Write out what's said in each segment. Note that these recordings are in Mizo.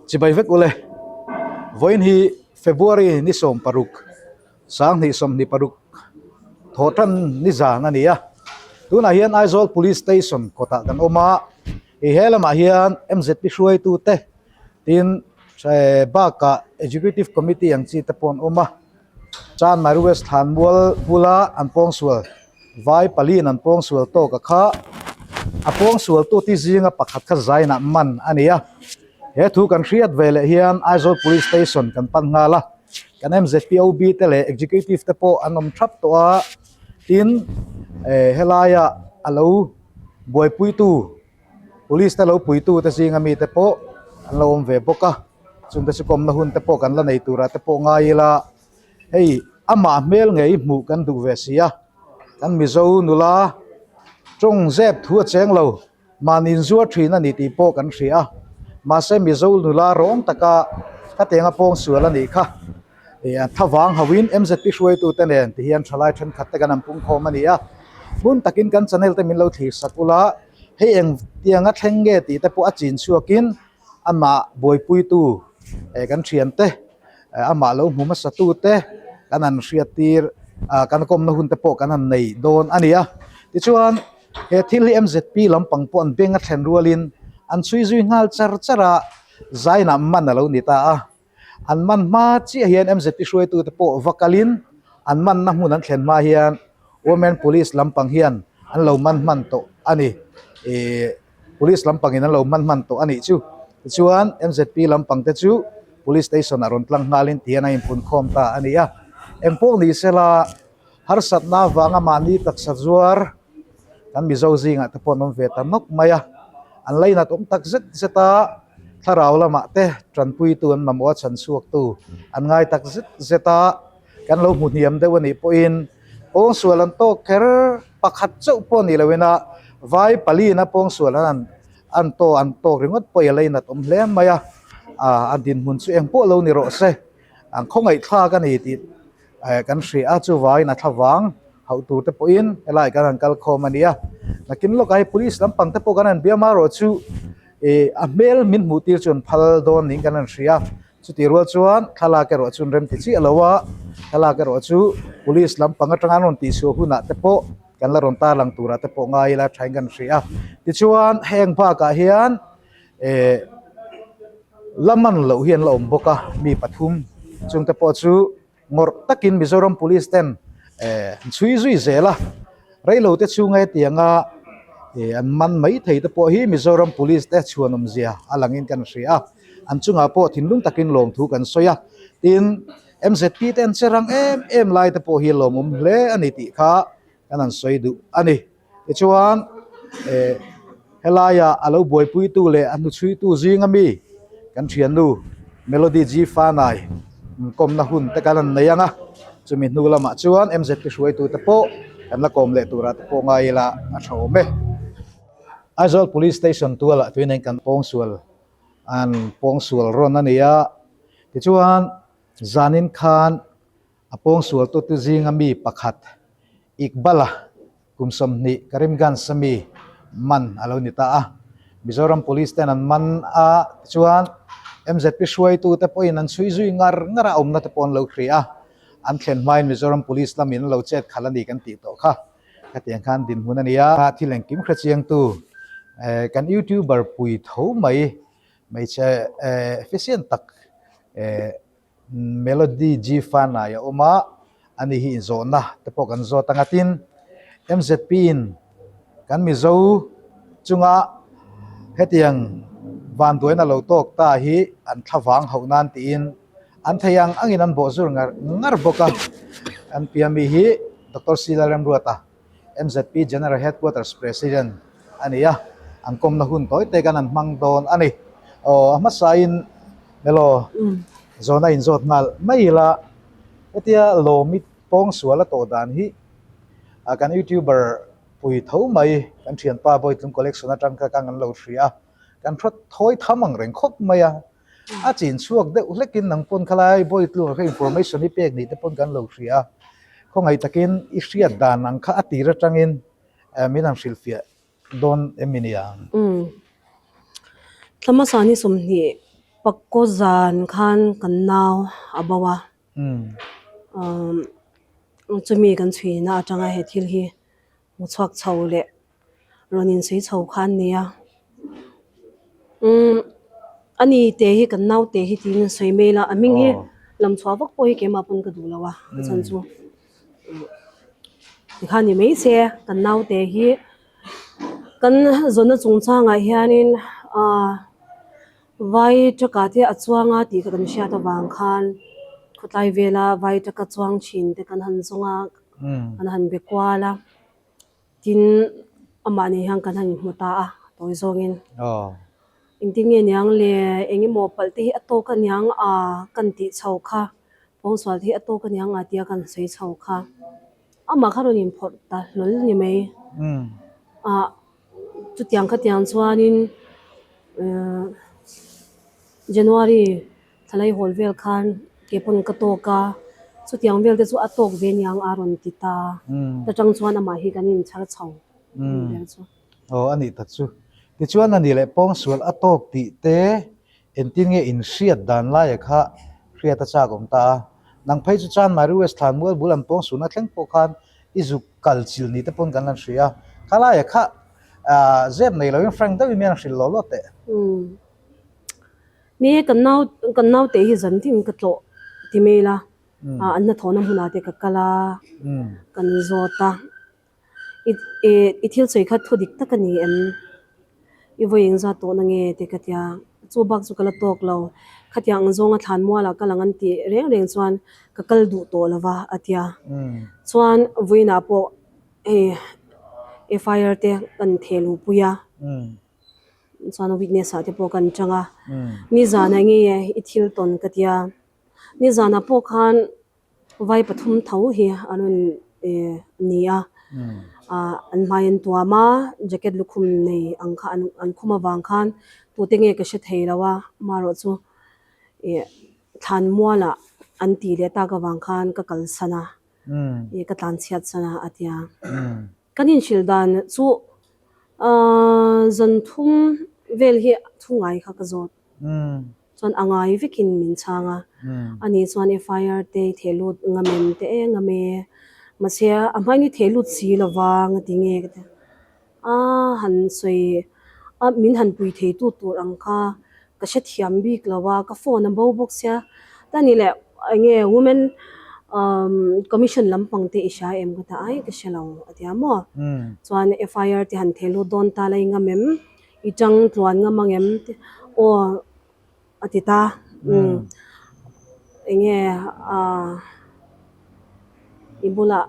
Chibai vek ule. Vawiin hi February ni 16, 2026 thawhtan ni zan a ni a. Tunah hian Aizawl Police Station kawtah kan awm a. Hei he lamah hian MZP hruaitute tin bakah Executive Committee ang chi te pawh an awm a. Chanmari West Thlanmual bula an pawngsual Vai paliin an pawngsual tawk a kha, a pawngsualtu ti zinga pakhat kha zainah man a ni a. He thu kan hriat ve leh hian Aizawl Police Station kan pan nghal a, kan MZPOB te leh Executive te pawh an awm thap tawh a, tin helaia a lo buaipuitu Police te lo puitu te zinga mi te pawh an lo awm ve bawk a, chungte chu kawmna hun te pawh kan la nei turah te pawh ngai ila. Hei amah hmel ngei hmuh kan duh ve si a, kan Mizo nula tawng zep thu a cheng lo, mahni inzuar thin a ni tih pawh kan hria a, mahse Mizo nula rawng taka khatianga pawng sual a nih kha. Ih a thavang hoin MZP hruaitute nen ti hian thalai thenkhat te kan an pungkhawm a ni a, hmun takin kan channel te min lo thlir sak ula, hei eng tianga thleng nge tih te pawh a chin chhuakin amah buaipuitu kan thiante amah lo hmu hmasa tute kan han hriat tir ah kan kawmna hun te pawh kan han nei dawn a ni a tichuan he thil hi M_Z_P lampang pawh an beng a thlen rualin an chhui zui nghal char char a zainah man a lo ni ta a an man hma chiah hian M_Z_P hruaitute pawh va kalin an manna hmun an thlen hma hian women police lampang hian an lo man hman tawh a ni ihh. Police lampangin an lo hman hman tawh a nih chu. Tichuan MZP lampang te chu Police Station ah rawn tlang nghalin tihian a inpunkhawm ta a ni a. Engpawh ni sela harsatna avanga mahni taksa zuar kan Mizo zingah te pawh an awm ve ta nawk mai a. An lainat awm tak zet zet a, thlarau lamah te tanpuitu an mamawh a chhanchhuaktu an ngai tak zet zet a. Kan lo hmu hniam deuh a nih pawhin pawngsual an tawk kher pakhat chauh pawh a nih lohin a vai paliin a pawngsual an an taw an tawk ringawt pawh i a lei nat awm hle mai a, a dinhmun chu eng pawh lo ni rawh se an khawngaihthlak a ni tih kan hria a chuvangin a thlavang hauh tur te pawhin helai kan han kal khawm a ni a nakin lawkah hei police lampang te pawh kan han biam a erawh chu ih a hmel min hmuh tir chu an phal dawn niin kan han hria. Chutih rual chuan thlalak erawh chu an rem ti chiah lo a, thlalak erawh chu police lampang atanga an rawn tihchhuah hunah te pawh kan la rawn tarlang turah te pawh ngai ila thain kan hria a. Tichuan heng bakah hian eh la man loh hi an la awm bawk a, mi pathum chungte pawh chu Ngawrh takin Mizoram Police ten an chhui zui zel a, reilo te chhunga hetianga an man mai thei te pawh hi Mizoram Police te chhuanawm zia a langin kan hria a, an chungah pawh thinlung takin lawmthu kan sawi a, tin MZP te an che rang em em lai te pawh hi lawmawm hle a ni tih kha kan han sawi duh a ni. Tichuan eh helaia a lo buaipuitu leh a hnuchhuitu zinga mi kan thiannu Melody G Fanai inkawmna hun te kan han nei ang a, chumi hnu lamah chuan MZP hruaitute pawh kan la kawm leh turah te pawh ngai ila a tha awm e. Aizawl Police Station tualah tuihneng kan pawngsual an pawngsual rawn a ni a, tichuan zanin khan A pawngsualtute zinga mi pakhat, Iqbal-a kum 20 Karimganj a mi man a lo ni ta a. Mizoram Police ten an man a, tichuan MZP hruaitute pawhin an chhui zui ngar ngar a, awmna te pawh an lo hria a. An thlen hmain Mizoram Police lamin an lo chet khalh a ni kan tih tawh kha. Khatiang khan dinhmun a ni a. Thil engkim hrechiangtu kan YouTuber pui tho mai, hmeichhe efficient tak Melody G Fanai a awm a, ani hi inzawhna te pawh kan zawt ang a tin MZP in kan Mizo chunga hetiang vanduaina lo tawk ta hi an thlavang hauh nan tiin an thei ang angin an bawhzur ngar ngar bawk a, an piami hi Doctor Sila Remruata. MZP General Headquarters President a ni a, an kawmna hun tawi te kan han hmang dawn a ni. Aw, a hmasain Melo zawhna inzawt nghal mai ila, hetia Lawmi pawngsual a tawh dan hi kan YouTuber pui tho mai, kan thianpa Bawitlung Collection atang kha kan lo hria a, kan hrawt thawi tham ang reng khawp mai a. A chin chhuak deuh hlekin nang pawn khalai Bawitlung kha information hi pek nih te pawn kan lo hria a, khawngaih takin i hriat dan ang kha a tir atangin min han hrilhfiah dawn em i nia? Umm. Thla hmasa ni 25. Pakkaw zan khan kan nau a bo a, chumi kan chhuina atanga he thil hi hmu chhuak chho leh rawn insawi chho kha an ni a. Umm ani te hi kan nau te hi tiin an sawi mail a, a hming hi lam chhuah vak pawh hi keimah pawn ka duh lo a, a chhan chu tikhan ni mai se kan nau te hi kan zawhna chungchangah hianin ah vai truck ah te a chuang a tih kan hriat avang khan khawtlai vela vai truck a chuang thin te kan han zawng a kan han be kual a. Tin, amah nen hian kan han inhmu ta a, tawi zawngin. Engtin nge niang le, eng emaw palh te hi a tawk a niang a kan tih chho kha, pawngsual te hi a tawk a niang a tia kan sawi chho kha. Amah kha rawn inphawrh ta hlawl ni mai. Ah, chutiang khatiang chuanin January Thalai hawl vel khan ke pawn ka tawk a, chutiang vel te chu a tawk ve niang a rawn ti ta. Ta tang chuan amah hi kan inchhar chho anih ber chu. Aw a nih tak chu. Tichuan a nih leh pawngsual a tawk tih te entin nge inhriat dan laia kha hriat a chak awm ta a. Nang phei chu Chanmari West thlan mual bul an pawngsualna thleng pawh khan i zuk kal chil ni te pawn kan lan hria a. Kha laia kha zep nei loin frank deuhin mi an hrilh lo lawt teh. Ni kan nau kan naute hi zan tin ka tlawh ti mai ila ah an hnathawhna hmunah te ka kal a kan zawt a i i thil sawi kha thu dik tak a ni em i vawi engzat tawhna nge te ka tia chu bak chu ka la tawk lo khatiang ang zawnga thlan mualah ka lang an tih reng reng chuan ka kal duh tawh lo va a tia chuan vawiinah pawh hei FIR te kan theh luhpui a. Chuan witness ah te pawh kan chang a, nizanah nge i thil tawn ka tia, nizanah pawh khan vai pathum tho hi an rawn ni a, ah an hmai an tuam a, jacket lukhum nei ang kha an khum avang khan tute nge ka hre thei lo a, amaherawh chu ih thlan mualah an tih leh tak avang khan ka kalsan a, ih ka tlanchhiat san a a tia. Kan inhrilh dan chu zan thum vel hi thu ngai kha ka zawt. Chuan a ngai vekin min chhang a. Ani chuan FIR te i theh lut ngam em te e ngam e. Mahse a hmain i theh lut si lo vang a ti nge ka ti a. A han sawi a min han pui thei tu tur ang kha ka hrethiam bik lo a, ka phone a bo bawk sia. Ta ni leh eng nge women commission lampang te i hria em ka ta ai ka hre lo a tia maw. Chuan FIR te han theh lut dawn ta la i ngam em, i tang tluan ngam ang em te aw a ti ta. Eng nge i bulah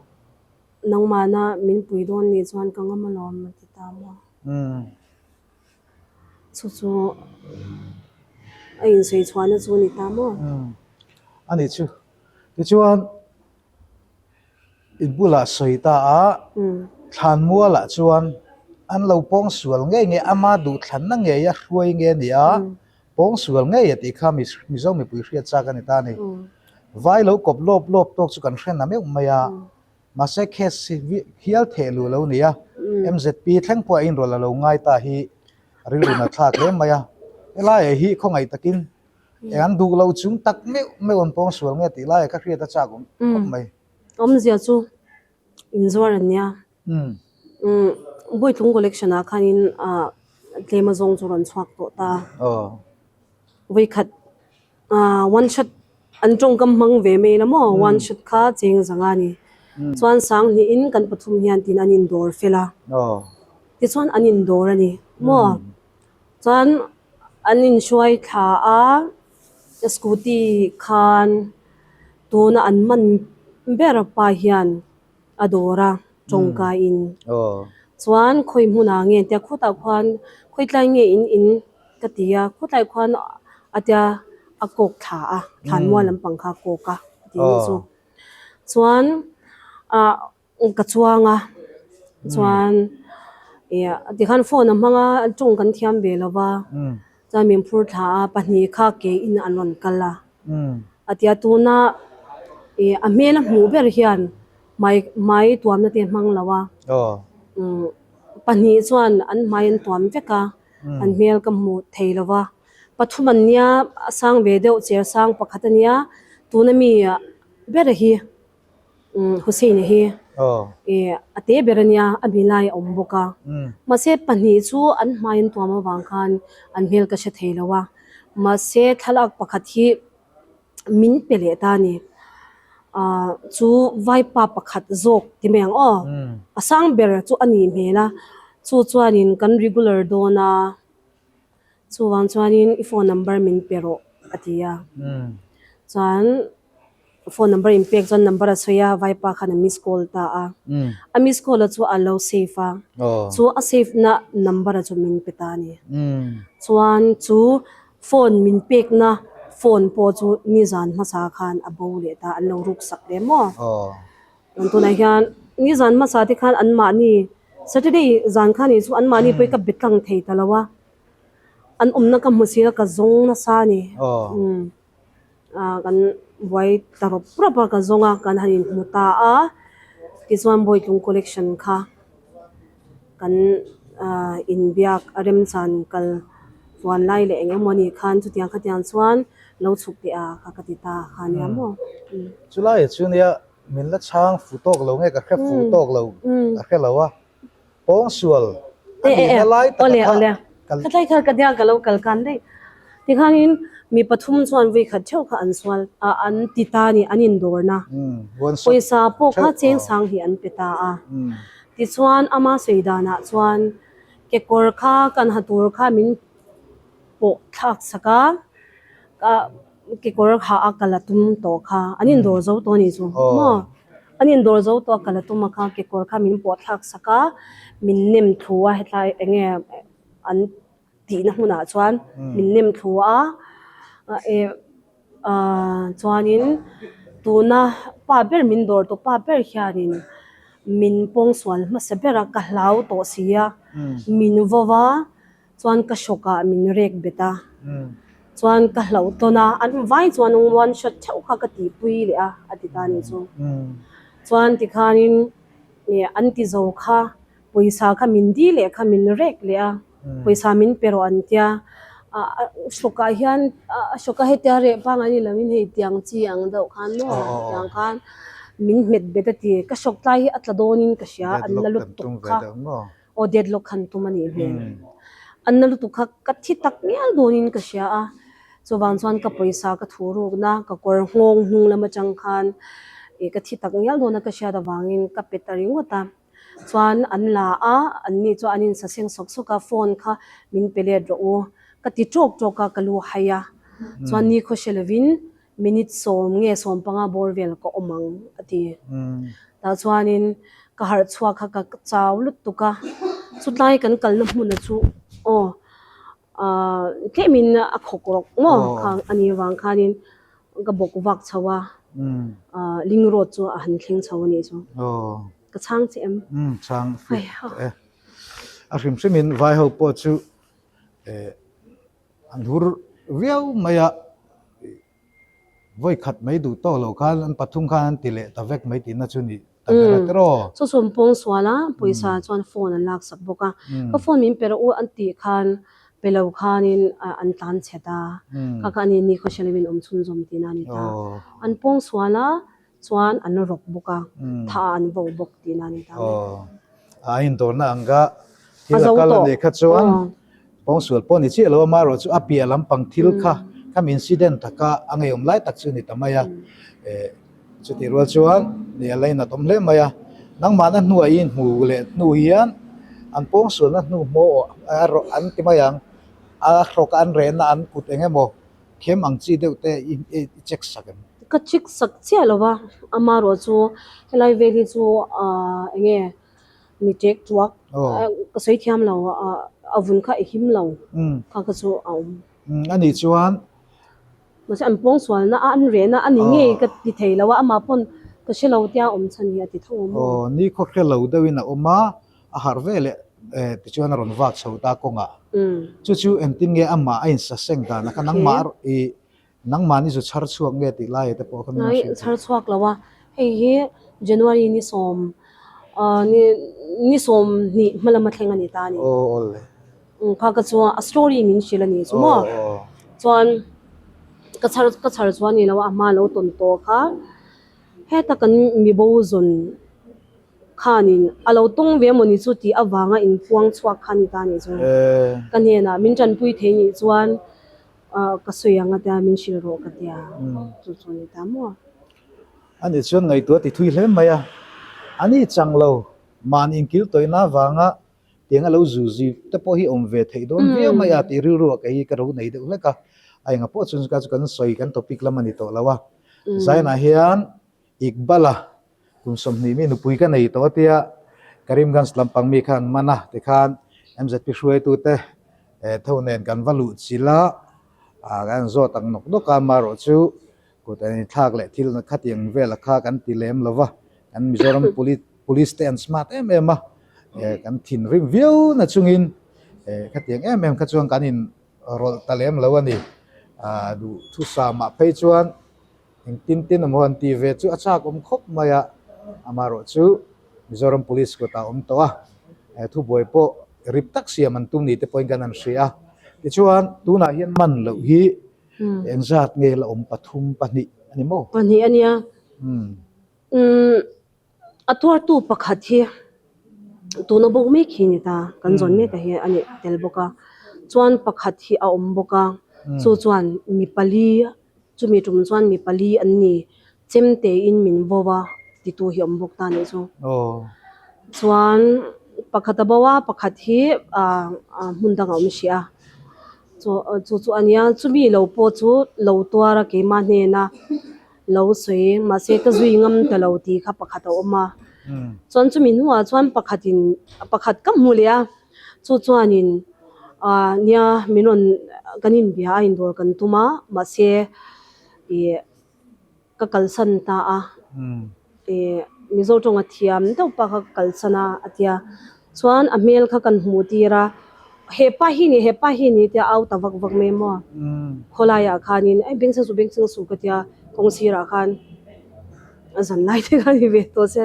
nangmahna min pui dawn nih chuan ka ngam alawm a ti ta maw. Chu chu a insawi chhuahna chu a ni ta maw? A nih chu. Tichuan, in bulah sawi ta a, Thlanmualah chuan an lo pawng sual ngei nge, ama duhthlanna ngei a hruai nge a ni a, pawng sual ngei a tih kha Mizo mipui hriat chak a ni ta a ni. Vai lo kawp lawp lawp tawk chu kan hre na meuh mai a. Mahse case hi hial theh luh lo nia, MZP thleng pawh a inrawlh a lo ngai ta hi rilru na thlak hle mai a. Helaiah hi khawngaih takin eng an duh lo chung tak meuh meuh an pawng sual nge tih laiah ka hriat a chak awm khawp mai. Awmzia chu inzuar an nia. Bawitlung collection ah khanin tlem azawng chu rawn chhuak tawh ta. Vawikhat One shot an tawngkam hmang ve mai la maw one shot kha cheng zanga a ni chuan sanghnih in kan pathum hian tin an indawr fel a tichuan an indawr a ni maw chuan an inhruai thla a scooty khan tuna an man ber pa hian a dawr a tawngka in chuan khawi hmunah nge tia khutah khuan khawi tlai nge in in ka ti a khutlai khuan a tia a kawk thla a thlanmual lampang kha a kawk a tih ni chu chuan ah ka chuang a chuan ih tikhan phone a hmang a tawng kan thiam ve lo va chuan min phur thla a pahnih kha ke in an rawn kal a. A tia tuna ih a hmel a hmuh ber hian hmai hmai tuamna te a hmang lo a umm pahnih chuan an hmai an tuam vek a an hmel ka hmuh thei lo va. Pathum an nia, a sang ve deuh cher sang pakhat a nia, tuna mi ber hi Hussein-a hi ih a te ber a nia, a mi lai a awm bawk a. Mahse pahnih chu an hmai an tuam avang khan an hmel ka hre thei lo a, mahse thlalak pakhat hi min pe leh ta a ni. Ahh chu vaipa pakhat zawk ti mai ang aw, a sang ber chu a nih hmel a, chu chuanin kan regular dawn a. Chuvang chuanin i phone number min pe rawh a ti a. Chuan phone number in pek chuan number a sawi a, vaipa khan a miss call ta a. A miss call a chu a lo save a, chu a save na number a chu min pe ta a ni. Chuan chu phone min pek na phone pawh chu nizan hmasa khan a bo leh ta, an lo ruk sak leh maw. Chuan tunah hian nizan hmasa te khan anmahni Saturday zan khan ih chu anmahni pawh hi ka be tlang thei ta lo a, an awmna ka hmu si a ka zawng nasa a ni. Umm ah kan buai ta rawp rawp a ka zawng a kan han inhmu ta a tichuan Bawitlung collection kha kan ah inbiak a remchan kal chuan lai leh eng emaw ni khan chutiang khatiang chuan lo chhuk teh a kha ka ti ta kha nia maw. Chulaiah chu nia min la chhang fu tawk lo nge ka hre fu tawk lo ka hre lo a, pawngsual a nihna lai taka kha kal. Khatlai kha ka nia ka lo kal kan daih. Tikhanin mi pathum chuan vui khat theuh kha an sual a an ti ta a ni an indawrna. Pawisa pawh kha cheng sang hi an pe ta a. Tichuan ama sawi danah chuan kekawr kha kan ha tur kha min pawh thlak sak a, ka kekawr ha a kal a tum tawh kha, an indawr zo tawh a nih chu maw? An indawr zo tawh a kal a tum a kha kekawr kha min pawh thlak sak a, min nem thlu a hetlai eng nge an tihna hmunah chuan min nem thlu a, eh ah chuanin tuna pa ber min dawr tawh pa ber hianin min pawngsual hmasa ber a ka hlau tawh si a, min vo va. Chuan ka hrawkah min rek bet a, chuan ka hlauh tawn a, an vai chuan one shot theuh kha ka tihpui leh a, a ti ta a nih chu. Chuan tikhanin an ti zo kha pawisa kha min di leh kha min rek leh a, pawisa min pe rawh an tia, hrawkah hian a hrawka hetia reh pangngai ni lovin hei tiang chi ang deuh khan maw tiang khan min hmet bet a ti, ka hrawk tlai hi a tla dawnin ka hria an la lutuk kha. Aw deadlock khan tum a nih hmel. An na lutuk kha ka thi tak ngial dawnin ka hria a, chuvang chuan ka pawisa ka thu rukna ka kawr nghawng hnung lam atang khan ih ka thi tak ngial dawna ka hriat avangin ka pe ta ringawt a. Chuan an la a, an ni chu an insaseng sawk sawk a, phone kha min pe let rawh u. Ka ti tawk tawk a, ka lu hai a. Chuan nikhaw hre lovin Minute sawm nge sawm panga bawr vel ka awm ang a ti. Tah chuanin ka harh chhuak kha ka chau lutuk a, chutlai kan kalna hmuna chu aw ah tlemin a khawk rawk maw kha a nih avang khanin ka bawk vak chho a, ah ling road chu a han thleng chho a nih chu. Ka chhang che em? Chhang fit e. A hrim hrimin vai ho pawh chu eh. An hur viau mai a, vawi khat mai duh tawk lo khan an pathum khan an ti leh ta vek mai tihna chu ni ta ber a tiraw. Chu chu an pawng sual a, pawisa chuan phone an lak sak bawk a, ka phone min pe rawh u an tih khan pe lo khanin an tlan chhe ta, kha kha ani ni khawhrial in awm chhunzawm tihna a ni ta. An pawng sual a, chuan an rawk bawk a, tha an vo bawk tihna a ni ta. Aw, a indawrna ang ka thil a kal a nih kha chuan pawngsual pawh ni chiah lo a, amaherawh chu a piah lampang thil kha khami incident taka a ngeiawm lai tak chu a ni ta mai a, eh chutih rual chuan nih a lainat awm hle mai a, nangmahna hnuah i inhmu leh hnu hian an pawngsualna hnu hmaw an ti mai ang, a hrawk a an rehna an kut eng emaw Khem ang chi deuh te i check sak em? Ka check sak chiah lo va, amaherawh chu helai vel hi chu aah eng nge mi ṭek ṭuak ka sawi thiam lo a vun kha i him lo kha kha chu a awm. A nih chuan. Mahse an pawngsualna a an rehna a ni ngei ka ti thei lo a, amah pawn ka hre lo tia awm chhan hi a ti tho a maw? Aw, ni khaw hre lo deuhin a awm a, a harh ve leh tichuan a rawn vak chho ta kawngah. Chu chu engtin nge amah a insaseng dan a kha nangmah i nangmah ni zu chhar chhuak nge tih lai te pawh kha min hrilh thei. Chhar chhuak lo a, hei hi January ni sawm ni sawm hnih hma lama thleng a ni ta a ni. Aw awle. Kha ka chu a story min hrilh a ni chu maw. Chuan ka chhar ka chhar chuan ni lo a hma lo tawn tawh kha heta kan mibo zawn khanin a lo tawng ve emaw ni chu tih avanga inpuang chhuak kha a ni ta a nih chu. Ka hnenah min tanpui thei nih chuan ka sawi ang a tia min hrilh rawh ka tia chu chu a ni ta maw. A nih chuan ngaihtuah ti thui hle mai a, a ni chang lo mahni inkil tawihna avanga tiang a lo zu zui te pawh hi awm ve theih dawn viau mai a tih rilru ah kei hi ka ro nei deuh hlek a, a enga pawh chuan chu kan sawi kan topic lam a ni tawh lo a, Zainah hian Iqbal-a kum 20 mi nupui ka nei tawh a tia Karimganj lampang mi khan man a tikhan MZP hruaitute tho nen kan va luh chilh a, kan zawt ang nawk nawk a, amaherawh chu kut an inthlak leh thil khatiang vela kha kan ti lem lo va, kan Mizoram Police Police te an smart em em a, kan thinrim viau na chungin khatiang em em kha chuan kan in rawlh ta lem lo a ni. Duh thusamah phei chuan engtin tin emaw an tih ve chu a chak awm khawp mai a, amaherawh chu Mizoram Police kutah a awm tawh a, thubuai pawh rip tak siam an tum ni te pawhin kan han hria a. Tichuan tunah hian man loh hi engzat nge la awm 3, 2 a ni maw? Pahnih a nia. Umm a tuartu pakhat hi tuna bawk mek hi a ni ta, kan zawn mek ah hian a ni tel bawk a, chuan pakhat hi a awm bawk a, chu chuan mi pali chumi tum chuan mi pali an ni chem tein min vo a titu hi a awm bawk ta a nih chu. Chuan pakhat a bo a, pakhat hi ah hmun dangah a awm hrih a, chu chu chu a nia chumi lo pawh chu lo tuar a keimah hnena. Lo sawi, mahse ka zui ngam ta lo tih kha pakhat a awm a. Chuan chumi hnuah chuan pakhatin pakhat ka hmu leh a, chu chuanin ah nia min rawn kan inbia a indawr kan tum a, mahse ih ka kalsan ta a, ih Mizo tawnga thiam deuh pa kha ka kalsan a a tia. Chuan a hmel kha kan hmuh tir a, hepa hi ni hepa hi ni tia au ta vak vak mai maw? Khawlaiah khanin ei beng chhang suh beng chhang suh ka tia kawng sirah khan a zan lai te kha ni ve tawh se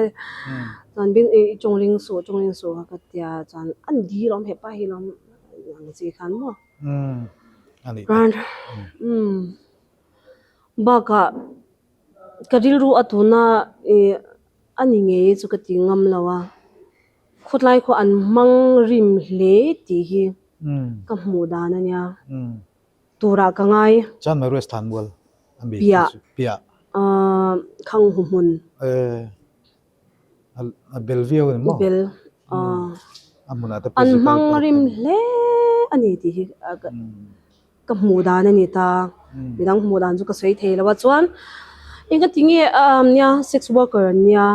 chuan beng i tawng ring suh tawng ring suh ka tia chuan an dil awm hepa hi lawm ang chi khan maw? Bakah ka rilru a tuna ih a ni ngei chu ka ti ngam lo a. Khawtlai khaw an hmang rim hle tih hi ka hmuh dan a nia. Turah ka ngai. Chuan mai Rues Than Mual a mi Piah. Piah. Khang hu hmun. A bel viau a ni maw? Bel. A hmunah te An hmang rim hle a ni tih hi Ka hmuh dan a ni ta, midang hmuh dan chu ka sawi thei lo a, chuan engati nge nia sex worker an nia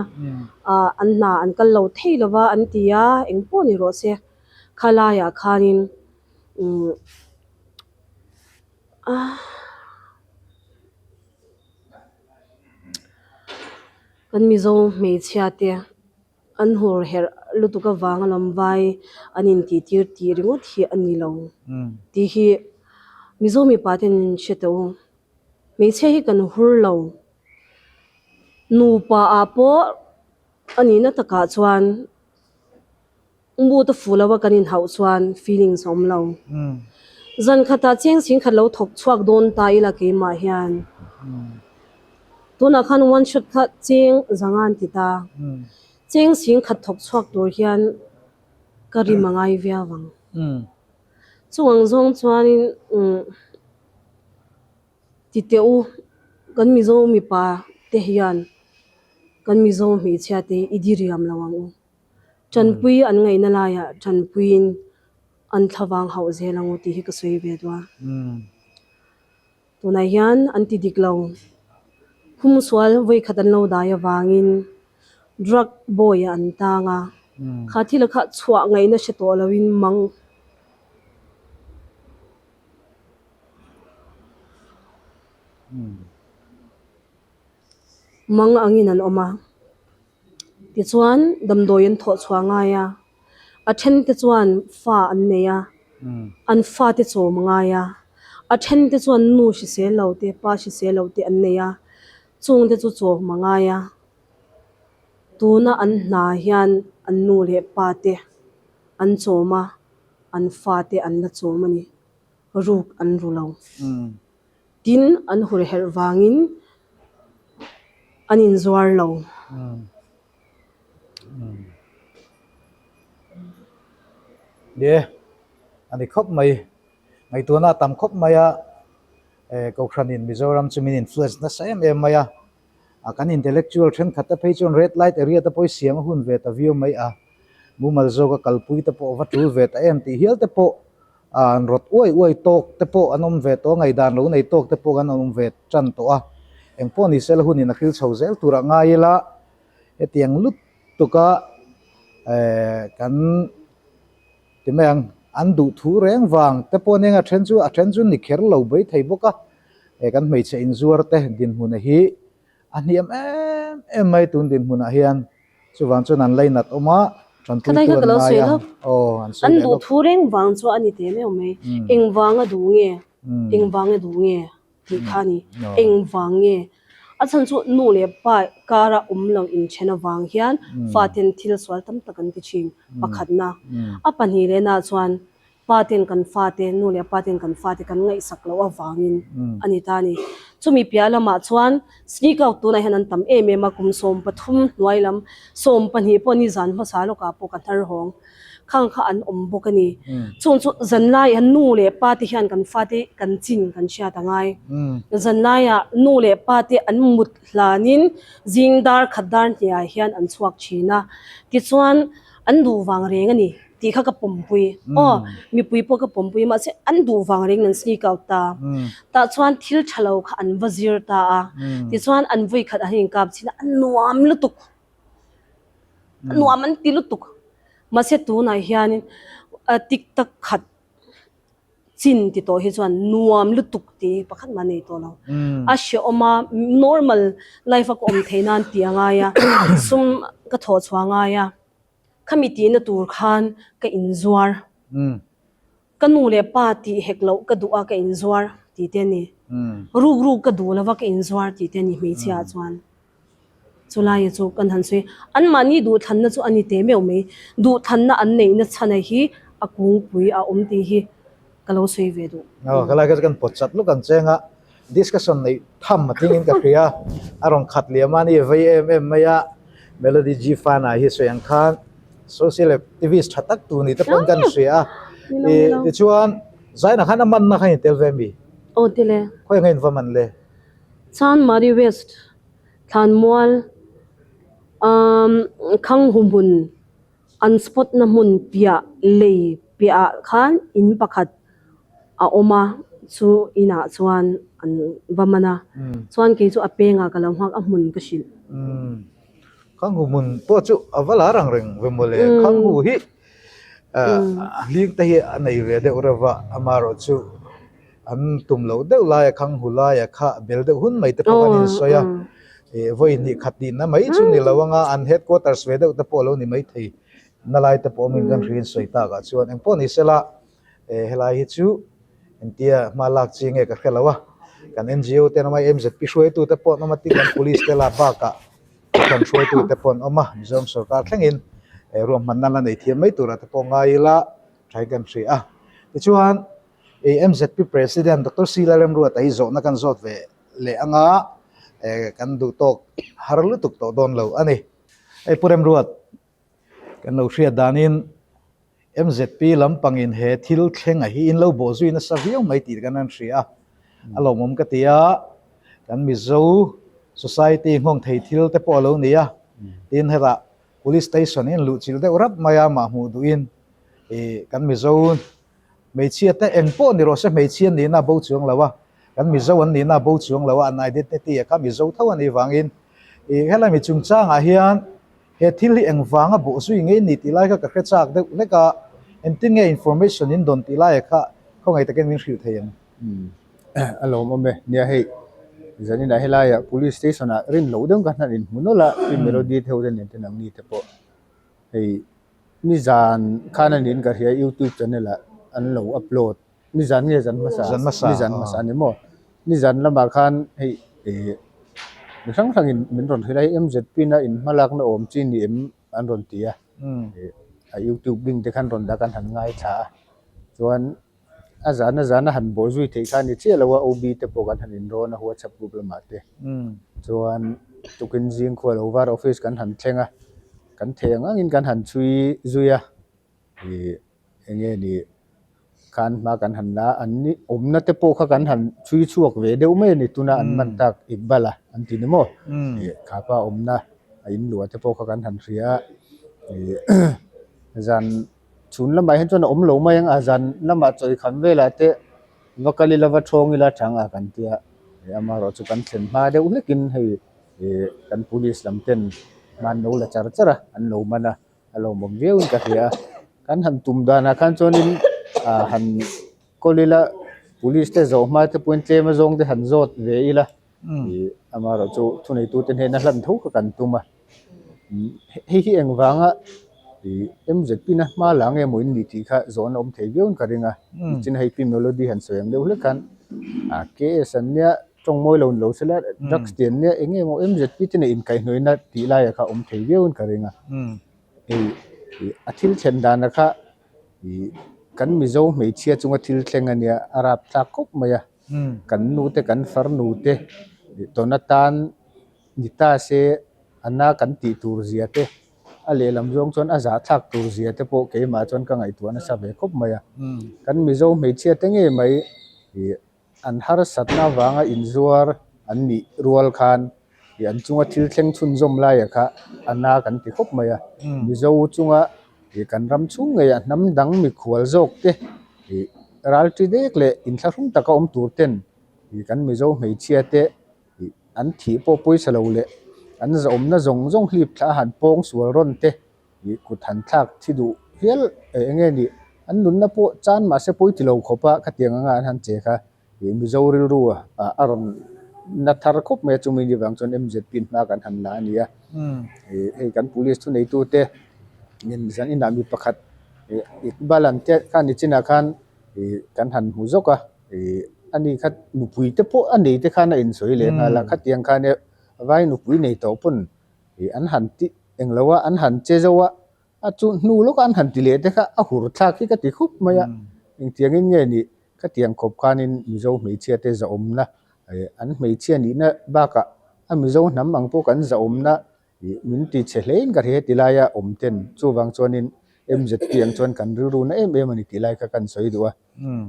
ah an hna an kal lo thei lo va an ti a, eng pawh ni rawh se khalaiah khanin umm ah kan Mizo hmeichhia te. An hur herh lutuk avanga lam vai an intih tir tih ringawt hi a ni lo tih hi Mizo mipa ten an hre tawh u. Hmeichhia hi kan hur lo. Nupa ah pawh a nihna takah chuan Mood a fuh lo a kan inhauh chuan feelings a awm lo. Zan khatah cheng chhing khat lo thawk chhuak dawn ta ila keimah hian. Tunah khan one shot kha cheng zanga an ti ta. Cheng chhing khat thawk chhuak tur hian ka rim a ngai viau ang. Chuvang zawng chuanin ti teh u kan Mizo mipa te hian kan Mizo hmeichhia te hi i diriam lo ang u. Tanpui an ngaihna laiah tanpuiin an thlavang hauh zel ang u tih hi ka sawi ve duh a. Tunah hian an ti dik lo. Humsual vawikhat an lo dai avangin drug bawiah an tang a. Kha thil kha chhuah ngaihna hre tawh loin mang. Mang angin an awm a. Tichuan, damdawi an thawh chhuah ngai a, a thente chuan fa an nei a, an fate chawm a ngai a, a thente chuan nu hrisel lo te, pa hrisel lo te an nei a, chungte chu chawm a ngai a. Tuna an hna hian an nu leh pa te an chawm a, an fate an la chawm a ni. Ruk an ru lo. Tin, an hur herh vangin an inzuar lo. Ye, a ni khawp mai. Ngaihtuahna a tam khawp mai a, Kohhranin Mizoram chu min influence nasa em em mai a. A kan intellectual thenkhat te phei chuan red light area te pawh hi siam a hun ve ta viau mai a, mumal zawka kalpui te pawh va tul ve ta em tih hial te pawh an rawt uai uai tawk te pawh an awm ve tawh a, ngaihdan lo nei tawk te pawh kan awm ve tan tawh a, engpawh ni sela hunin a hril chho zel turah ngai ila hetiang lutuk a kan ti mai ang, an duh thu reng vang te pawh nia a then chu a then chu ni kher lo bai thei bawk a. He kan hmeichhe inzuar te dinhmuna hi a hniam em em mai tun dinhmunah hian chuvang chuan an lainat awm a, tanpuitu an ngai a, aw an sawi leh lawk. An duh thu reng vang chu a ni teh meuh mai, eng vanga duh nge, eng vanga duh nge tih kha a ni, eng vang nge a chhan chu nu leh pa kara awm lo inthen avang hian faten thil sual tam tak an ti thin pakhatna, a pahnih lehna chuan Pa ten kan fate, nu leh pa ten kan fate kan ngaihsak loh avangin a ni ta a ni. Chumi piah lamah chuan sneak out tunah hian an tam em em a, kum 13 hnuai lam, 12 pawh ni zan hmasa lawkah pawh ka hnar hawng khang kha an awm bawk a ni. Chung chu zanlaiah nu leh pa te hian kan fate kan chin kan hriat a ngai. Zanlaiah nu leh pa te an mut hlanin zing dar khat dar hniah hian an chhuak thin a, tichuan an duh vang reng a ni. Tih kha ka pawmpui. Aw, mipui pawh ka pawmpui mahse an duh vang reng an sneak out ta. Tah chuan thil tha lo kha an va zir ta a. Tichuan an vui khat an inkap chin a, a nuam lutuk. A nuam an ti lutuk. Mahse tunah hianin tik tak khat chin ti tawh hi chuan nuam lutuk tih hi pakhat mah nei tawh lo. A hrehawm a, normal life a ka awm theih nan tih a ngai a, sum ka thawh chhuah a ngai a. Khami tihna tur khan ka inzuar. Ka nu leh pa tih hek loh ka duh a ka inzuar tih te a ni. Ruk ruk ka duh lova ka inzuar tih te a ni hmeichhia ah chuan. Chulai chu kan han sawi. Anmahni duhthlanna chu a ni teh meuh mai. Duhthlanna an neihna chhana hi a kungpui a awm tih hi ka lo sawi ve duh. Aw, helai kha chu kan pawt chat luk ang cheng a, discussion neih tham a tlingin ka hria, a rawn khat liam a ni vei em em mai a, Melody G Fana hi sawi ang khan social activist tha tak tur ni te pawhin kan hria a, ih tichuan Zaina khan a manna khan in tel ve mi? Aw tile. Khawi anga in va man le? Chanmari West Thlanmual umm Khanghuhmun An spot na hmun piah lei piah ah khan in pakhat a awm a, chu inah chuan an va man a, chuan kei chu a pengah ka lo nghak a hmun ka hrilh. Khanghu hmun pawh chu a va lar ang reng ve mawle, Khanghu hi a hling te hi a nei ve deuh reuh va, amaherawhchu An tum loh deuh laia khang hu laia kha bel deuh hun mai te pawh kan insawi a, ih vawi hnih khat tihna mai chu ni lo anga an headquarters ve deuh te pawh lo ni mai thei na lai te pawh awmin kan hriin sawi takah chuan engpawh ni sela eh helai hi chu engtia hma lak chi nge ka hre lo a, kan NGO te an awm a, MZP hruaitu te pawh an awm a, tin kan police te la bakah kan hruaitu te pawh an awm a, Mizoram sorkar thlengin ruahmanna la nei thiam mai turah te pawh ngai ila thain kan hria a, tichuan. MZP President Doctor Sila Remruata hi zawhna kan zawt ve leh anga kan duh tawk har lutuk tawh dawn lo a ni. Hei Pu Remruat, kan lo hriat danin MZP lampangin he thil thleng a hi in lo bawh zui nasa viau mai tih kan han hria a, a lawmawm ka ti a, kan Mizo society nghawng thei thil te pawh a lo ni a, tin hetah Police Station hi an luhchilh deuh rap mai a, mah hmuh duhin kan Mizo Hmeichhia te eng pawh ni rawh se hmeichhia an nihna a bo chuang lo a, kan Mizo an nihna a bo chuang lo a, an identity a kha Mizo tho a nih vangin ih helai mi chungchangah hian he thil hi eng vanga bawh zui ngei ni tih lai kha ka hre chak deuh hlek a, engtin nge information in dawn tih laia kha khawngaih takin min hrilh thei ang. Umm a lawmawm e, nia hei zaninah helaiah police station ah rin loh deuh ka hnan inhmu nawlh a, i melody te ho te nen te nangni te pawh hei Nizan khan a niin ka hria youtube channel ah an lo upload nizan nge zan hmasa Zan hmasa nizan hmasa a ni maw nizan lamah khan hei ih mi hrang hrang in min rawn hrilh a hei M_Z_P na in hmalakna awm chi ni em an rawn ti a ih a youtube link te khan rawn dah khan han ngaithla a chuan. a zan a zan a han bawh zui theih kha a ni chiah lo a, OB te pawh kan han inrawn a WhatsApp group lamah te chuan tukin zing khua lo var office kan han thleng a, kan thei ang angin kan han chhui zui a, ih eng nge ni khan hma kan han la a, an ni awmna te pawh kha kan han chhui chhuak ve deuh mai a ni tuna an man tak Iqbal a an ti ni maw ih khapa awmna a inluah te pawh kha kan han hria a, ih zan. Chhun lamah hian chuan a awm lo mai ang a, zan lamah chawi kham velah te va kal ila va thawng ila chang a kan tia, ih amaherawh chu kan thlen hma deuh hlekin hei ih kan police lam ten hma an lo la char char a, an lo man a, a lawmawm viauin ka hria a, kan han tum danah khan chuanin ah han kawl ila police te zawh hma te pawhin tlem a zawng te han zawt ve ila. Ih amaherawh chu thuneitute hnena hlan tho kha kan tum a, hei hi engvanga ih MZP na hma la nge maw in nih tih kha zawhna awm thei viauin ka ring a, nichin hei Pi Melody han sawi ang deuh hlek khan ah KS an nia tawng mawi lo ni lo sela drugs te an nia eng nge maw MZP te nen inkaihhnawihna tih laiah kha awm thei viauin ka ring a, hei ih a thil thlen dana kha ih kan Mizo hmeichhia chunga thil thleng a nia a rapthlak khawp mai a. Kan nu te kan farnu te tawn atan ni ta se a na kan tih tur zia te a lehlam zawng chuan a zahthlak tur zia te pawh keimah chuan ka ngaihtuah nasa ve khawp mai a. Kan Mizo hmeichhia te ngei mai ih an harsatna avanga inzuar an nih rual khan ih an chunga thil thleng chhunzawm laia kha a na kan ti khawp mai a. Mizo chunga ih kan ram chhung ngeiah hnam dang mikhual zawk te ih ralṭi dek leh inthlahrung taka awm tur ten ih kan Mizo hmeichhia te ih an thih pawh pawisa lo leh an zahawmna zawng zawng hlip thla a han pawng sual rawn te ih kut han thlak thi duh hial eh eng nge nih an nunna pawh chan mahse pawi ti lo khawp a khatiang anga an han che kha ih Mizo rilru ah a rawn na thar khawp mai a chumi ni vang chuan MZP in hma kan han la a ni a ih hei kan police thuneitu te zan inah mi pakhat ih Iqbal an te kha nichinah khan ih kan han hmu zawk a ih ani kha nupui te pawh a nei te khan a insawi leh nghal a khatiang khan e vai nupui nei tawh pawn ih an han ti englo a an han che zo a a chu hnu lawk a an han ti leh te kha a hur thlak hi ka ti khup mai a engtiangin nge nih khatiang khawp khanin Mizo hmeichhia te zahawmna ih an hmeichhia nihna bakah a Mizo hnam ang pawh kan zahawmna Ih min ti chhe hlein ka hria ti laia awm ten chuvang chuanin MZP ang chuan kan rilru na em em a ni tih lai kha kan sawi duh a.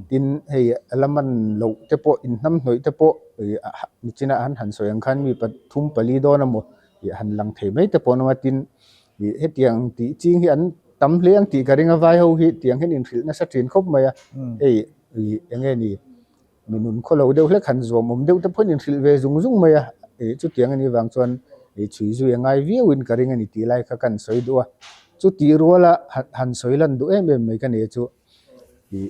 Tin hei a la man loh te pawh inhnam hnawih te pawh ih nichina an han sawi ang khan mi pathum pali dawn emaw ih han lang thei mai te pawh an awm a tin ih hetiang tih ching hi an tam hle ang tih ka ring a vai ho hi tiang hian inhrilh nasa thin khawp mai a hei ih eng nge ni Mi nun khaw lo deuh hlek han zuam awm deuh te pawhin inhrilh ve zung zung mai a, ih chutiang a nih vang chuan ih chhui zui a ngai viauin ka ring a ni tih lai kha kan sawi duh a. Chutih ruala han sawi lan duh em em mai ka nia chu ih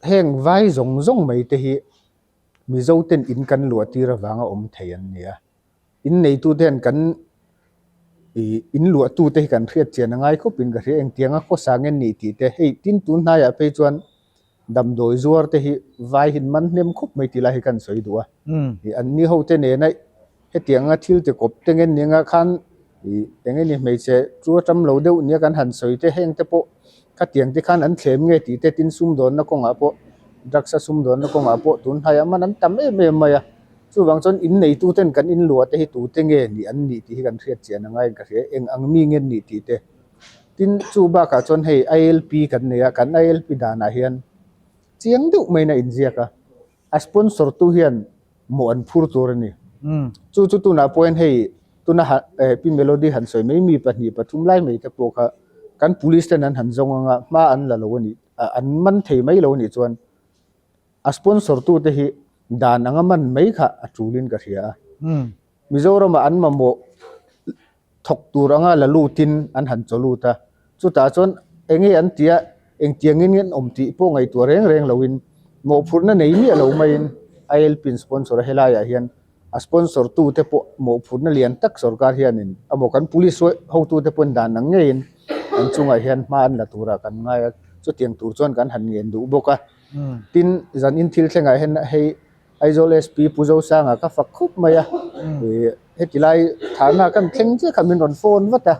heng vai zawng zawng mai te hi Mizo ten in kan luah tir avanga awm thei an ni a. In neitute hian kan ih in luahtute hi kan hriat chian a ngai khawpin ka hria engtianga khawsa nge nih tih te hei tin tun hnaiah phei chuan damdawi zuar te hi vai hin man hnem khawp mai tih lai hi kan sawi duh a ih an ni ho te nena hetianga thil ti kawp te nge nia khan ih eng nge ni hmeichhe chu a tam lo deuh nia kan han sawi te heng te pawh khatiang te khan an thlem nge tih te tin sumdawnna kawngah pawh drugs a sumdawnna kawngah pawh tun hnaiah man an tam em em mai a. Chuvang chuan in neituten kan in luah te hi tute nge nih an nih tih hi kan hriat chian a ngai in ka hria, eng ang mi nge nih tih te. Tin, chu bakah chuan hei ILP kan nei a, kan ILP danah hian chiang deuh maiin a inziak a, a sponsor tu hian mawh an phur tur a ni. Chu chu tunah pawhin hei tuna Pi Melody han sawi mai mi pahnih pathum lai mai te pawh kha kan police ten an han zawng anga hma an la lo a nih, an man thei mai lo a nih chuan A sponsor tute hi dan anga man mai kha a tulin ka hria a. Mizoramah an mamawh thawk tur anga la lutin an han chaw lut a. Chutah chuan enge an tia engtiangin nge an awm tih pawh ngaihtuah reng reng loin mawhphurhna nei miah lo maiin ILP in sponsor a helaiah hian a sponsor tute pawh mawhphurhna lian tak sorkar hianin emaw kan police hotute pawhin dan ang ngeiin an chungah hian hma an la turah kan ngai a, chutiang tur chuan kan han ngen duh bawk a. Tin, zan in thil thlengah hian hei Aizawl SP Pu Zosanga ka fak khup mai a, ih heti lai thahna kan thleng chiah kha min rawn phone vat a,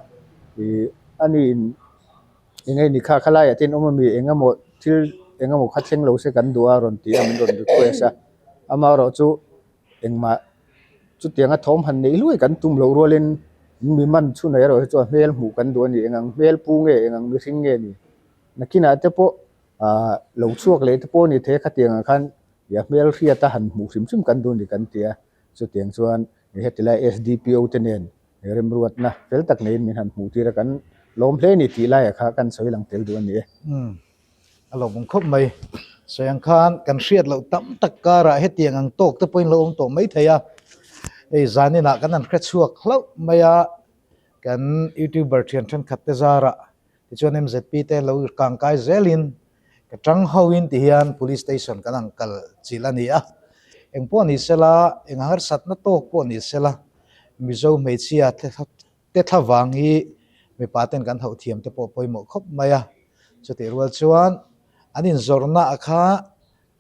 ih ani in eng nge ni kha khalaiah te in awm ami eng emaw thil. engemaw kha thleng lo se kan duh a rawn ti a min rawn request a, amaherawhchu engmah chutianga thawm han neih luai kan tum loh rualin mi man chhunah erawh hi chuan hmel hmuh kan duh a ni, engang hmel pu nge engang mihring nge ni nakinah te pawh ah lo chhuak leh te pawh a ni thei a khatiangah khan a hmel hriat a han hmuh hrim hrim kan duh a ni kan ti a, chutiang chuan heti lai SDPO te nen remruatna fel tak neiin min han hmuh tir a kan lawm hle a ni tih laiah kha kan sawi lang tel duh a ni e. Umm a lawmawm khawp mai. Sawi ang khan kan hriat loh tam tak karah hetiang ang tawk te pawhin lo awm tawh mai thei a, hei zaninah kan han hre chhuak hlauh mai a, kan youtuber thian thenkhat te zarah tichuan MZP te lo kangkai zelin Ka tang hoin ti hian Police Station kan ang kal chilh a ni a. Eng pawh ni sela, eng harsatna tawk pawh ni sela, Mizo hmeichhia te thla vang hi mipa ten kan hauh thiam te pawh pawimawh khawp mai a. Chutih rual chuan an inzawrhna a kha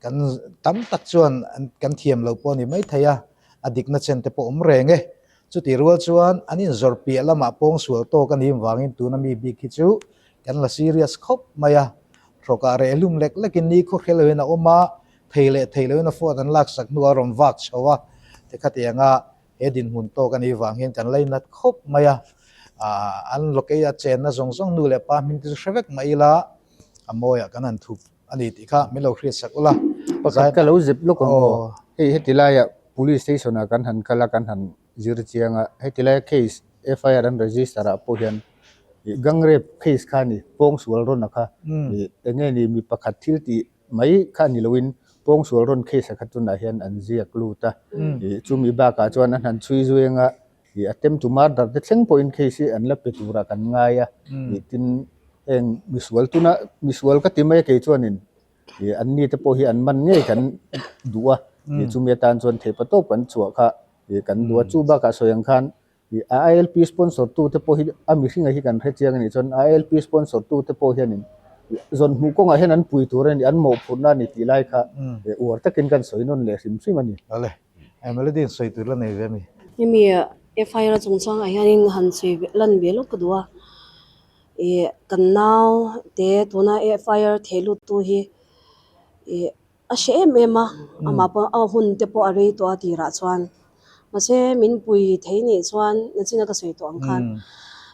kan tam tak chuan kan thiam lo pawh a ni maithei a, a dikna chen te pawh awm reng e. Chutih rual chuan an inzawrh piah lamah pawngsual tawk a nih vangin tuna mi bik hi chu kan la serious khawp mai a, hrawkah reh hlum lek lekin ni khaw hre loin a awm a, thei leh thei loin a phone an laksak hnuah a rawn vak chho a, tikhatianga he dinhmun tawk a nih vang hian kan lainat khawp mai a, aah an lawkei a chenna zawng zawng nu leh pa hming te chu hre vek mai ila a mawiah kan han thup a ni tih kha min lo hriatsak ula. Pakhat ka lo zep lawk ang aw, hei heti laiah Police station ah kan han kal a kan han zir chiang a, heti laia case FIR an register ah pawh hian ih gang rape case kha a ni, pawngsual rawn a kha ih eng nge ni mi pakhat thil tih mai kha ni loin pawngsual rawn case a kha tunah hian an ziak lut a, ih chumi bakah chuan an han chhui zui anga ih attempt to murder te thleng pawhin case hi an la pe turah kan ngai a, ih tin heng misual tuna misual ka ti mai a kei chuanin Ih an ni te pawh hi an man ngei kan duh a, ih chumi atan chuan theihpa tawp kan chhuah kha ih kan duh a, chu bakah sawi ang khan ih a ILP sponsor tu te pawh hi a mihringa hi kan hre chiang a nih chuan ILP sponsor tu te pawh hianin ih zawn hmuh kawngah hian an pui tur a ni, an mawhphurhna a ni tih lai kha ih uar takin kan sawi nawn leh hrim hrim a ni. Awle, Melody in sawi tur la nei ve a mi? Hemi FIR chungchangah hianin han sawi lan ve lawk ka duh a. Ih kan nau te tuna FIR theh lut tu hi ih a hre em em a amah pawh a hun te pawh a rei tawh a tirah chuan mahse min pui thei nih chuan nachina ka sawi tawh ang khan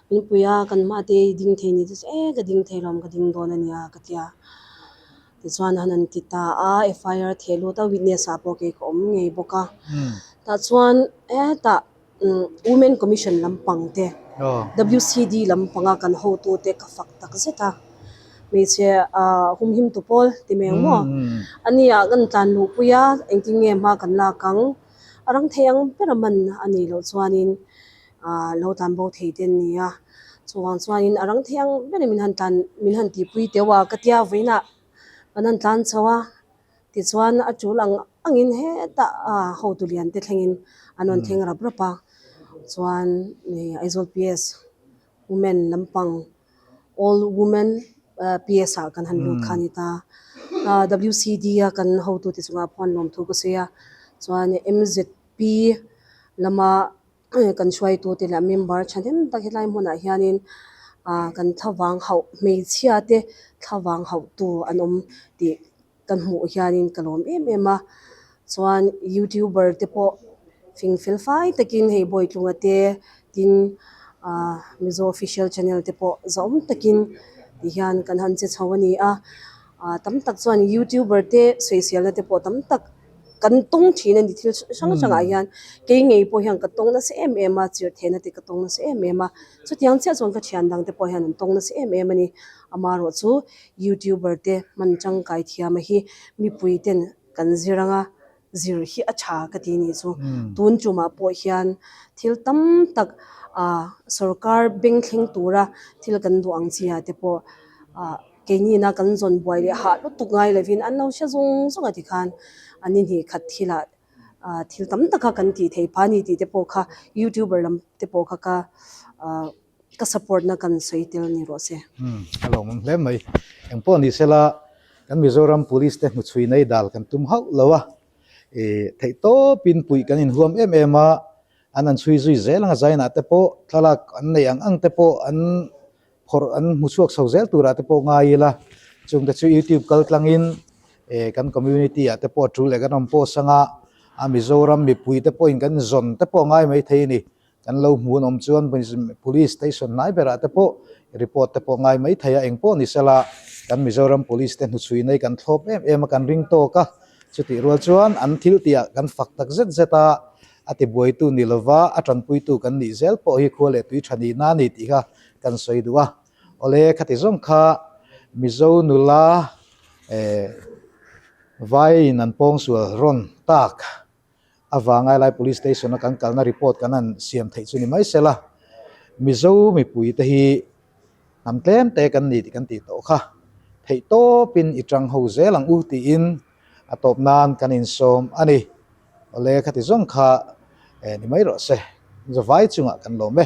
min pui a kan hma te ding thei nih te chu e ka ding thei lo ka ding dawn a nia ka tia tichuan han an ti ta a FIR theh lut a witness ah pawh kei ka awm ngei bawk a tah chuan hetah. Women Commission lampang te, WCD lampanga kan hotute ka fak tak zet a, hmeichhe humhim tu pawl ti mai ang maw? A nia kan tlan luhpui a, engtin nge hma kan lak ang? A rang thei ang ber a man a nih loh chuanin lo tlan bo thei te an ni a, chuvang chuanin a rang thei ang berin min han tlan min han tihpui teuh a ka tia vawiinah kan han tlan chho a. Tichuan a tul ang angin hetah hotu lian te thlengin an rawn thleng rap rap a, chuan Aizawl PS women lampang all women PS ah kan han lut kha a ni ta. WCD a kan hotu te chungah pawh an lawmthu ka sawi a, chuan MZP lama Kan hruaitute leh member thahnem tak helai hmunah hianin ah kan thlavang hauh hmeichhia te thlavang hauhtu an awm tih ka hmuh hianin ka lawm em em a chuan youtuber te pawh fing fel fai takin hei Bawitlunga te tin ah Mizo official channel te pawh zahawm takin ti hian kan han che chho a ni a ah tam tak chuan youtuber te sawiselna te pawh tam tak. Kan tawng thin a ni thil hrang hrangah hian kei ngei pawh hian ka tawng nasa em em a chirhthehna te ka tawng nasa em em a chutiang chiah chuan ka thian dang te pawh hian an tawng nasa em em a ni amaherawh chu youtuber te hman tangkai thiam a hi mipui ten kan zir anga zir hi a tha ka ti nih chu tun tumah pawh hian thil tam tak ah sorkar beng thleng tura thil kan duh ang chi ah te pawh ah. Keini na kan zawn buai leh hah lutuk ngai lovin an lo hre zawng zawng a tikhan an ni hnih khat thilah thil tam taka kan tih theih phah a ni tih te pawh kha youtuber lam te pawh kha ka ka support na kan sawi tel ni rawh se. Umm a lawmawm hle mai. Engpawh ni sela kan Mizoram Police te hnuchhui nei dal kan tum hauh lo a, ih theihtawpin puih kan inhuam em em a, an han chhui zui zel ang a zainah te pawh thlalak an neih ang ang te pawh an Phawrh an hmu chhuak chho zel turah te pawh ngai ila. Chungte chu YouTube kal tlangin kan community ah te pawh a tul leh kan rawn post anga a Mizoram mipui te pawhin kan zawn te pawh a ngai maithei a ni. Kan lo hmu an awm chuan Police station hnai berah te pawh report te pawh ngai mai thei a, eng pawh ni sela kan Mizoram Police te hnuchhui nei kan thlawp em em a, kan ring tawk a, chutih rual chuan an thil tihah kan fak tak zet zet a, a tibuaitu ni lova a tanpuitu kan nih zel pawh hi khua leh tui tha nihna a ni tih kha kan sawi duh a. Awle khati zawng kha Mizo nula eh vaiin an pawngsual rawn tak. Avanga helai police station a kan kalna report kan han siam theih chu ni mai sela, Mizo mipui te hi hnam tlem te kan ni tih kan tih tawh kha theih tawpin i tang ho zel ang u tiin a tawp nan kan insawm a ni. Awle khati zawng kha ni mai rawh se, zavai chungah kan lawm e.